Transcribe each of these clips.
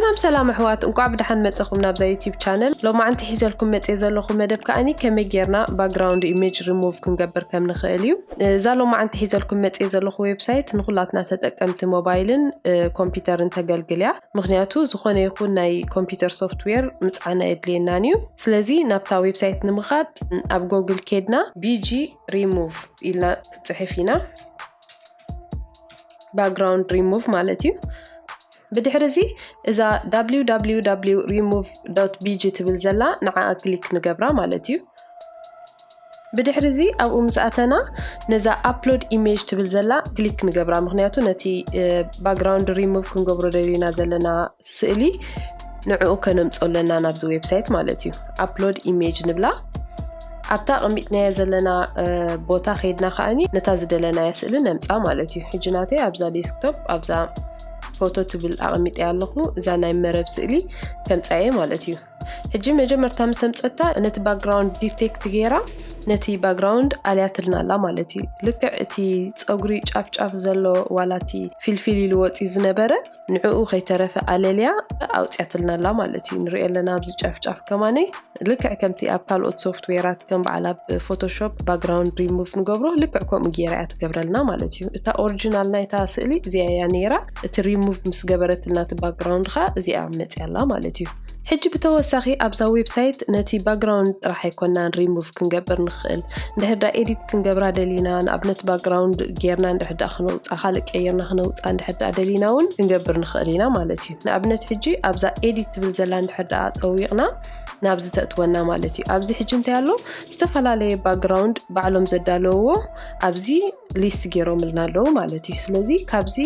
ሰላም ሰላም ኣሕዋት፣ እንቋዕ ብደሓን መጸኹም ናብዛ ዩቲዩብ ቻነል። ሎማዓንቲ ሒዘልኩም መጽየ ዘለኹ መደብ ከኣኒ ከመይ ጌርና ባክግራውንድ ኢሜጅ ሪሙቭ ክንገብር ከም ንኽእል እዩ። እዛ ሎማዓንቲ ሒዘልኩም መጽየ ዘለኹ ዌብሳይት ንኹላትና ተጠቀምቲ ሞባይልን ኮምፒውተርን ተገልግል እያ። ምኽንያቱ ዝኾነ ይኹን ናይ ኮምፒውተር ሶፍትዌር ምጽዓን ኣየድልየናን እዩ። ስለዚ ናብታ ዌብሳይት ንምኻድ ኣብ ጎግል ኬድና ቢጂ ሪሙቭ ኢልና ክጽሕፍ ኢና። ባክግራውንድ ሪሙቭ ማለት እዩ። ብድሕሪ እዚ እዛ www remove dot bg ትብል ዘላ ንዓኣ ክሊክ ንገብራ ማለት እዩ። ብድሕሪ እዚ ኣብኡ ምስ ኣተና ነዛ ኣፕሎድ ኢሜጅ ትብል ዘላ ክሊክ ንገብራ፣ ምክንያቱ ነቲ ባክግራውንድ ሪሙቭ ክንገብሮ ደሊና ዘለና ስእሊ ንዕኡ ከነምጾ ኣለና ናብዚ ዌብሳይት ማለት እዩ። ኣፕሎድ ኢሜጅ ንብላ። ኣብታ ኣቐሚጥናያ ዘለና ቦታ ከይድና ከኣኒ ነታ ዝደለናያ ስእሊ ነምጻ ማለት እዩ። ሕጂ ናተይ ኣብዛ ዴስክቶፕ ኣብዛ ፎቶ ትብል ኣቐሚጠያ ኣለኹ። እዛ ናይ መረብ ስእሊ ከምጻየ ማለት እዩ። ሕጂ መጀመርታ ምስ ኣምጸታ ነቲ ባክግራውንድ ዲቴክት ገይራ ነቲ ባክግራውንድ ኣልያትልና ኣላ ማለት እዩ። ልክዕ እቲ ጸጉሪ ጫፍ ጫፍ ዘሎ ዋላ እቲ ፊልፊል ኢሉ ወጺኡ ዝነበረ ንዕኡ ከይተረፈ ኣለልያ ኣውጽያትልና ኣላ ማለት እዩ። ንሪኦ ኣለና ኣብዚ ጫፍ ጫፍ ከማነይ ልክዕ ከምቲ ኣብ ካልኦት ሶፍትዌራት ከም በዓል ኣብ ፎቶሾፕ ባክግራውንድ ሪሙቭ ንገብሮ ልክዕ ከምኡ ገይራ እያ ትገብረልና ማለት እዩ። እታ ኦሪጂናል ናይታ ስእሊ እዚኣ እያ ነይራ። እቲ ሪሙቭ ምስ ገበረትልና እቲ ባክግራውንድ ኸኣ እዚኣ መጽያ ኣላ ማለት እዩ። ሕጂ ብተወሳኺ ኣብዛ ዌብሳይት ነቲ ባክግራውንድ ጥራሕ ኣይኮናን ሪሙቭ ክንገብር ንኽእል። እንድሕር ዳ ኤዲት ክንገብራ ደሊና ንኣብነት ባክግራውንድ ጌርና እንድሕር ዳ ክነውፃ ካልእ ቀይርና ክነውፃ እንድሕር ዳ ደሊና እውን ክንገብር ንኽእል ኢና ማለት እዩ። ንኣብነት ሕጂ ኣብዛ ኤዲት ትብል ዘላ እንድሕር ዳ ጠዊቕና ናብዚ ተእትወና ማለት እዩ። ኣብዚ ሕጂ እንታይ ኣሎ? ዝተፈላለየ ባክግራውንድ ባዕሎም ዘዳለውዎ ኣብዚ ሊስት ገይሮምልና ኣለዉ ማለት እዩ። ስለዚ ካብዚ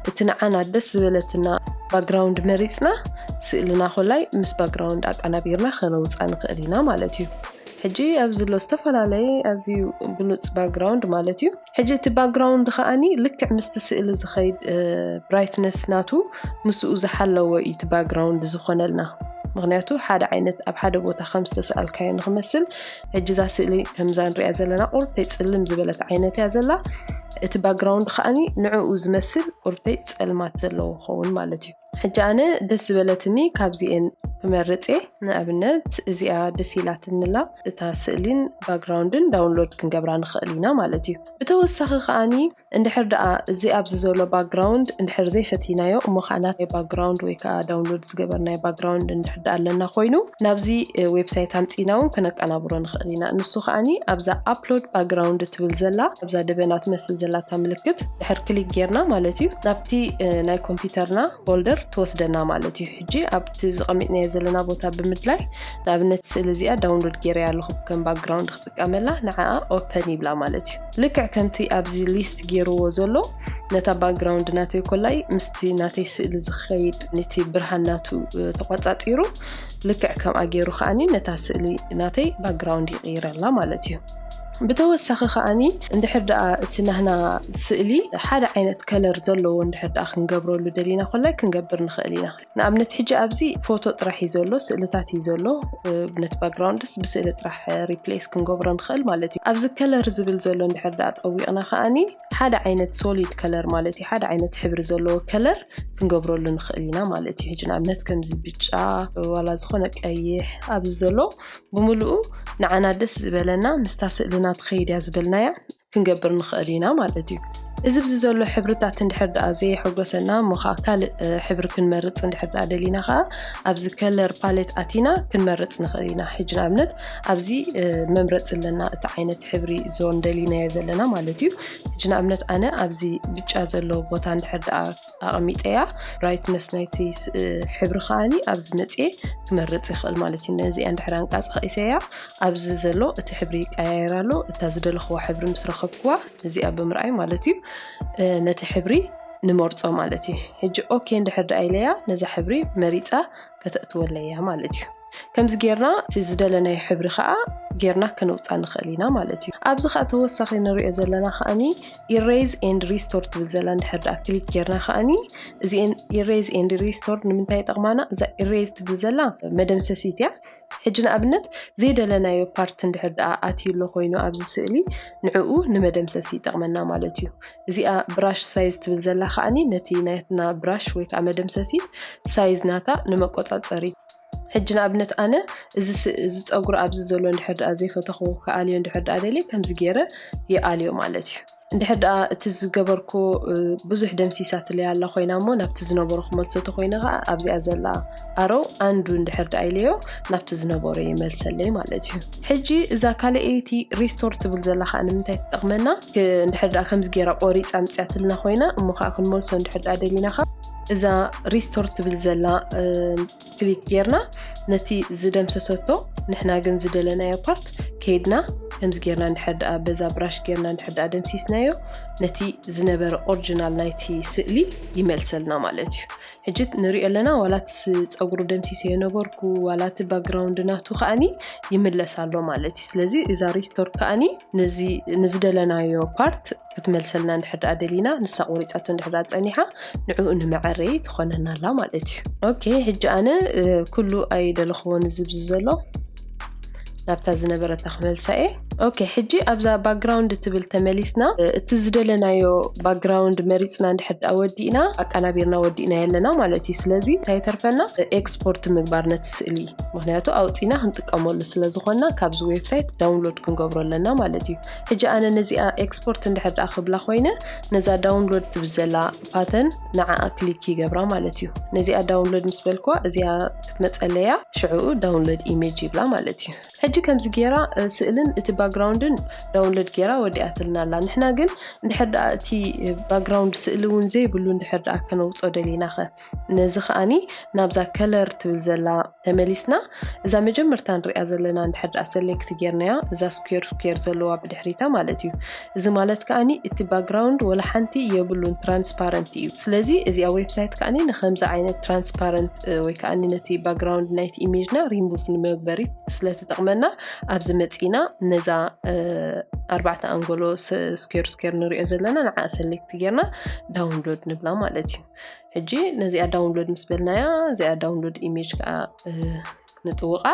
እቲ ንዓና ደስ ዝበለትና ባክግራውንድ መሪፅና ስእልና ኮላይ ምስ ባክግራውንድ ኣቀናቢርና ከነውፃ ንኽእል ኢና ማለት እዩ። ሕጂ ኣብዚ ዘሎ ዝተፈላለየ ኣዝዩ ብሉፅ ባክግራውንድ ማለት እዩ። ሕጂ እቲ ባክግራውንድ ከዓኒ ልክዕ ምስቲ ስእሊ ዝኸይድ ብራይትነስ ናቱ ምስኡ ዝሓለወ እዩ እቲ ባክግራውንድ ዝኾነልና። ምክንያቱ ሓደ ዓይነት ኣብ ሓደ ቦታ ከም ዝተሰኣልካዮ ንክመስል ሕጂ እዛ ስእሊ ከምዛ ንሪኣ ዘለና ቁርብተይ ጽልም ዝበለት ዓይነት እያ ዘላ። እቲ ባክግራውንድ ከዓኒ ንዕኡ ዝመስል ቁርብተይ ጸልማት ዘለዎ ክኸውን ማለት እዩ። ሕጂ ኣነ ደስ ዝበለትኒ ካብዚኤን ክመርጽ እየ። ንኣብነት እዚኣ ደስ ኢላትንላ እታ ስእሊን ባክግራውንድን ዳውንሎድ ክንገብራ ንኽእል ኢና ማለት እዩ። ብተወሳኺ ከዓኒ እንድሕር ደኣ እዚ ኣብዚ ዘሎ ባክግራውንድ እንድሕር ዘይፈቲናዮ እሞ ከዓ ናተይ ባክግራውንድ ወይ ከዓ ዳውንሎድ ዝገበርናዮ ባክግራውንድ እንድሕር ደኣ ኣለና ኮይኑ ናብዚ ዌብሳይት ኣምፂና እውን ክነቀናብሮ ንኽእል ኢና። ንሱ ከዓኒ ኣብዛ ኣፕሎድ ባክግራውንድ ትብል ዘላ ኣብዛ ደበና ትመስል ዘላታ ምልክት ድሕር ክሊክ ጌርና ማለት እዩ ናብቲ ናይ ኮምፒውተርና ፎልደር ትወስደና ማለት እዩ። ሕጂ ኣብቲ ዝቐሚጥናዮ ዘለና ቦታ ብምድላይ ንኣብነት ስእሊ እዚኣ ዳውንሎድ ጌረያ ኣለኹ ከም ባክግራውንድ ክጥቀመላ ንዓኣ ኦፐን ይብላ ማለት እዩ። ልክዕ ከምቲ ኣብዚ ሊስት ገይርዎ ዘሎ ነታ ባክግራውንድ ናተይ ኮላይ ምስቲ ናተይ ስእሊ ዝኸይድ ነቲ ብርሃን ናቱ ተቋጻጺሩ ልክዕ ከምኣ ገይሩ ከዓኒ ነታ ስእሊ ናተይ ባክግራውንድ ይቕይረላ ማለት እዩ። ብተወሳኺ ከዓኒ እንድሕር ደኣ እቲ ናህና ስእሊ ሓደ ዓይነት ከለር ዘለዎ እንድሕር ደኣ ክንገብረሉ ደሊና ኮላይ ክንገብር ንኽእል ኢና። ንኣብነት ሕጂ ኣብዚ ፎቶ ጥራሕ እዩ ዘሎ፣ ስእልታት እዩ ዘሎ። ነቲ ባክግራውንድስ ብስእሊ ጥራሕ ሪፕሌስ ክንገብሮ ንኽእል ማለት እዩ። ኣብዚ ከለር ዝብል ዘሎ እንድሕር ደኣ ጠዊቕና ከዓኒ ሓደ ዓይነት ሶሊድ ከለር ማለት እዩ፣ ሓደ ዓይነት ሕብሪ ዘለዎ ከለር ክንገብረሉ ንኽእል ኢና ማለት እዩ። ሕጂ ንኣብነት ከምዚ ብጫ ዋላ ዝኾነ ቀይሕ ኣብዚ ዘሎ ብምሉኡ ንዓና ደስ ዝበለና ምስታ ስእልና ትኸይድ እያ ዝበልናያ ክንገብር ንኽእል ኢና ማለት እዩ። እዚ ብዚ ዘሎ ሕብርታት እንድሕር ደኣ ዘየሐጎሰና እሞ ከዓ ካልእ ሕብሪ ክንመርፅ እንድሕር ደኣ ደሊና ከዓ ኣብዚ ከለር ፓሌት ኣቲና ክንመርፅ ንኽእል ኢና። ሕጂ ንኣብነት ኣብዚ መምረፂ ኣለና እቲ ዓይነት ሕብሪ ዞን ደሊናዮ ዘለና ማለት እዩ። ሕጂ ንኣብነት ኣነ ኣብዚ ብጫ ዘሎ ቦታ እንድሕር ደኣ ኣቐሚጠያ ብራይትነስ ናይቲ ሕብሪ ከዓኒ ኣብዚ መፅየ ክመርፅ ይኽእል ማለት እዩ። ነዚኣ እንድሕር ኣንቃፅቂሰያ ኣብዚ ዘሎ እቲ ሕብሪ ይቀያየር ኣሎ። እታ ዝደለኽዋ ሕብሪ ምስ ረኸብክዋ ነዚኣ ብምርኣይ ማለት እዩ ነቲ ሕብሪ ንመርፆ ማለት እዩ። ሕጂ ኦኬ እንድሕር ደኣ ኢለያ ነዛ ሕብሪ መሪፃ ከተእትወለያ ማለት እዩ። ከምዚ ጌርና እቲ ዝደለናዮ ሕብሪ ከዓ ጌርና ከነውፃ ንኽእል ኢና ማለት እዩ። ኣብዚ ከዓ ተወሳኺ ንሪኦ ዘለና ከዓኒ ኢሬዝ ኤንድ ሪስቶር ትብል ዘላ እንድሕር ደኣ ክሊክ ጌርና ከዓኒ እዚኤን ኢሬዝ ኤንድ ሪስቶር ንምንታይ ይጠቕማና? እዛ ኢሬዝ ትብል ዘላ መደምሰሲት እያ። ሕጂ ንኣብነት ዘይደለናዮ ፓርት እንድሕር ደኣ ኣትዩ ኣሎ ኮይኑ ኣብዚ ስእሊ ንዕኡ ንመደምሰሲ ይጠቕመና ማለት እዩ። እዚኣ ብራሽ ሳይዝ ትብል ዘላ ከዓኒ ነቲ ናትና ብራሽ ወይ ከዓ መደምሰሲ ሳይዝ ናታ ንመቆፃፀሪ። ሕጂ ንኣብነት ኣነ እዚ ስ- እዚ ፀጉሪ ኣብዚ ዘሎ እንድሕር ደኣ ዘይፈተኹ ክኣልዮ እንድሕር ደኣ ደልየ ከምዚ ገይረ ይኣልዮ ማለት እዩ። እንድሕር ደኣ እቲ ዝገበርኩ ብዙሕ ደምሲሳትለይ ኣላ ኮይና እሞ ናብቲ ዝነበሮ ክመልሶ ተኮይነ ከዓ ኣብዚኣ ዘላ ኣረው ኣንዱ እንድሕር ደኣ ኢለዮ ናብቲ ዝነበሮ ይመልሰለይ ማለት እዩ። ሕጂ እዛ ካልኣይቲ ሪስቶር ትብል ዘላ ከዓ ንምንታይ ትጠቕመና? እንድሕር ደኣ ከምዚ ገይራ ቆሪፃ ምፅያትልና ኮይና እሞ ከዓ ክንመልሶ እንድሕር ደኣ ደሊና ከዓ እዛ ሪስቶር ትብል ዘላ ክሊክ ጌርና ነቲ ዝደምሰሰቶ ንሕና ግን ዝደለናዮ ፓርት ከይድና ከምዚ ጌርና እንድሕር ደኣ በዛ ብራሽ ጌርና እንድሕር ደኣ ደምሲስናዮ ነቲ ዝነበረ ኦሪጂናል ናይቲ ስእሊ ይመልሰልና ማለት እዩ። ሕጂ ንሪኦ ኣለና ዋላ እቲ ስ- ፀጉሩ ደምሲሰዮ ነበርኩ ዋላ እቲ ባክግራውንድ ናቱ ከዓኒ ይምለስ ኣሎ ማለት እዩ። ስለዚ እዛ ሪስቶር ከዓኒ ነዚ ንዝደለናዮ ፓርት ክትመልሰልና እንድሕር ደኣ ደሊና ንሳ ቆሪፃቶ እንድሕር ደኣ ፀኒሓ ንዕኡ ንመዐረይ ትኾነና ኣላ ማለት እዩ። ኦኬ ሕጂ ኣነ ኩሉ ኣይደለኽዎን ዝብዚ ዘሎ ናብታ ዝነበረታ ክመልሳ እየ። ኦኬ ሕጂ ኣብዛ ባክግራውንድ ትብል ተመሊስና እቲ ዝደለናዮ ባክግራውንድ መሪፅና እንድሕር ደኣ ወዲእና ኣቀናቢርና ወዲእና የለና ማለት እዩ። ስለዚ እንታይ ተርፈና? ኤክስፖርት ምግባር ነቲ ስእሊ ምክንያቱ ኣውፂና ክንጥቀመሉ ስለዝኮና ካብዚ ዌብሳይት ዳውንሎድ ክንገብሮ ኣለና ማለት እዩ። ሕጂ ኣነ ነዚኣ ኤክስፖርት እንድሕር ደኣ ክብላ ኮይነ ነዛ ዳውንሎድ ትብል ዘላ ፓተን ንዓኣ ክሊክ ይገብራ ማለት እዩ። ነዚኣ ዳውንሎድ ምስ በልኳ እዚኣ ክትመፀለያ ሽዕኡ ዳውንሎድ ኢሜጅ ይብላ ማለት እዩ። ሕጂ ከምዚ ገይራ ስእልን እቲ ባክግራውንድን ዳውንሎድ ገይራ ወዲኣትልና ኣላ። ንሕና ግን እንድሕር ደኣ እቲ ባክግራውንድ ስእሊ እውን ዘይብሉ እንድሕር ደኣ ከነውፅኦ ደሊና ኸ ነዚ ከዓኒ ናብዛ ከለር ትብል ዘላ ተመሊስና እዛ መጀመርታ ንሪኣ ዘለና እንድሕር ደኣ ሰሌክት ጌርናያ እዛ ስኩር ስኩር ዘለዋ ብድሕሪታ ማለት እዩ። እዚ ማለት ከዓኒ እቲ ባክግራውንድ ወላ ሓንቲ የብሉን ትራንስፓረንት እዩ። ስለዚ እዚኣ ዌብሳይት ከዓኒ ንከምዚ ዓይነት ትራንስፓረንት ወይ ከዓኒ ነቲ ባክግራውንድ ናይቲ ኢሜጅና ሪሙቭ ንመግበሪ ስለትጠቕመና ኣብዚ መፂና ነዛ ኣርባዕተ ኣንጎሎ ስኩር ስኩር ንሪኦ ዘለና ንዓ ሰሌክት ጌርና ዳውንሎድ ንብላ ማለት እዩ። ሕጂ ነዚኣ ዳውንሎድ ምስ በልናያ እዚኣ ዳውንሎድ ኢሜጅ ከዓ ንጥውቓ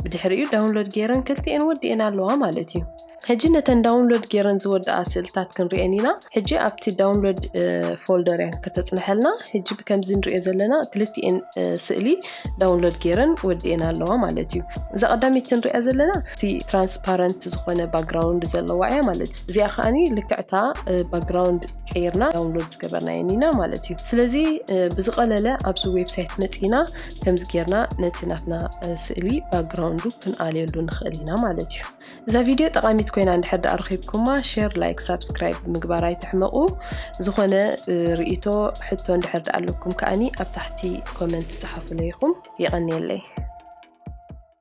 ብድሕሪኡ ዳውንሎድ ገይረን ክልቲኤን ወዲኤን ኣለዋ ማለት እዩ። ሕጂ ነተን ዳውንሎድ ገይረን ዝወደኣ ስእልታት ክንሪኤን ኢና። ሕጂ ኣብቲ ዳውንሎድ ፎልደር እያን ከተፅንሐልና። ሕጂ ብከምዚ ንሪኦ ዘለና ክልቲኤን ስእሊ ዳውንሎድ ገይረን ወዲኤን ኣለዋ ማለት እዩ። እዛ ቀዳመይቲ ንሪኣ ዘለና እቲ ትራንስፓረንት ዝኾነ ባክግራውንድ ዘለዋ እያ ማለት እዩ። እዚኣ ከዓኒ ልክዕታ ባክግራውንድ ቀይርና ዳውንሎድ ዝገበርናየን ኢና ማለት እዩ። ስለዚ ብዝቐለለ ኣብዚ ዌብሳይት መፂና ከምዚ ጌርና ነቲ ናትና ስእሊ ባክግራውንዱ ክንኣልየሉ ንኽእል ኢና ማለት እዩ። እዛ ቪድዮ ጠቓሚት ኮይና እንድሕር ደኣ ረኺብኩማ ሼር ላይክ ሳብስክራይብ ምግባር ኣይትሕመቑ። ዝኾነ ርእይቶ ሕቶ እንድሕር ደኣ ኣለኩም ከዓኒ ኣብ ታሕቲ ኮመንት ጸሓፉለይ ኢኹም። የቐንየለይ።